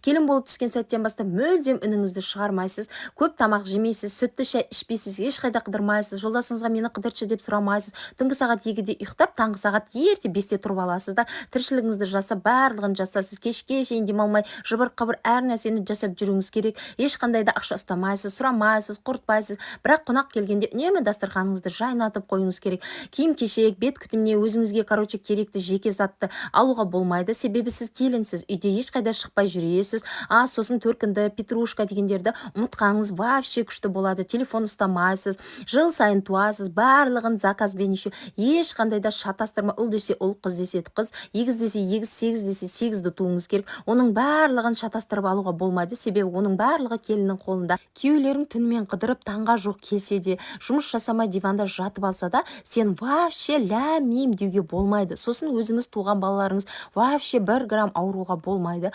Келін болып түскен сәттен бастап мүлдем үніңізді шығармайсыз, көп тамақ жемейсіз, сүтті шай ішпейсіз, ешқайда қыдырмайсыз, жолдасыңызға «мені қыдыртшы» деп сұрамайсыз. Түнгі сағат 2-де ұйықтап, таңғы сағат ерте 5-те тұрып аласыздар. Тіршілігіңізді жасап, барлығын жасайсыз. Кешке шейін демалмай, жыбыр қыбыр әр нәрсені жасап жүруіңіз керек. Ешқандай да ақша ұстамайсыз, сұрамайсыз, құртпайсыз, бірақ қонақ келгенде үнемі дастарханыңызды жайнатып қоюыңыз керек. Киім кешек, бет күтіміне өзіңізге, короче, керекті жеке затты алуға болмайды, себебі сіз келінсіз, үйде ешқайда шықпай жүресіз. А сосын төркінді, петрушка дегендерді ұмытқаныңыз вообще күшті болады. Телефон ұстамайсыз, жыл сайын туасыз, барлығын заказбен, еще ешқандай да шатастырмай, ұл десе ұл, қыз десе қыз, егіз десе егіз, сегіз десе сегізді туыңыз керек. Оның барлығын шатастырып алуға болмайды, себебі оның барлығы келіннің қолында. Күйеулерің түнімен қыдырып, таңға жоқ келсе де, жұмыс жасамай диванда жатып алса да, сен вообще ләм мим деуге болмайды. Сосын өзіңіз туған балаларыңыз вообще бір грамм ауыруға болмайды.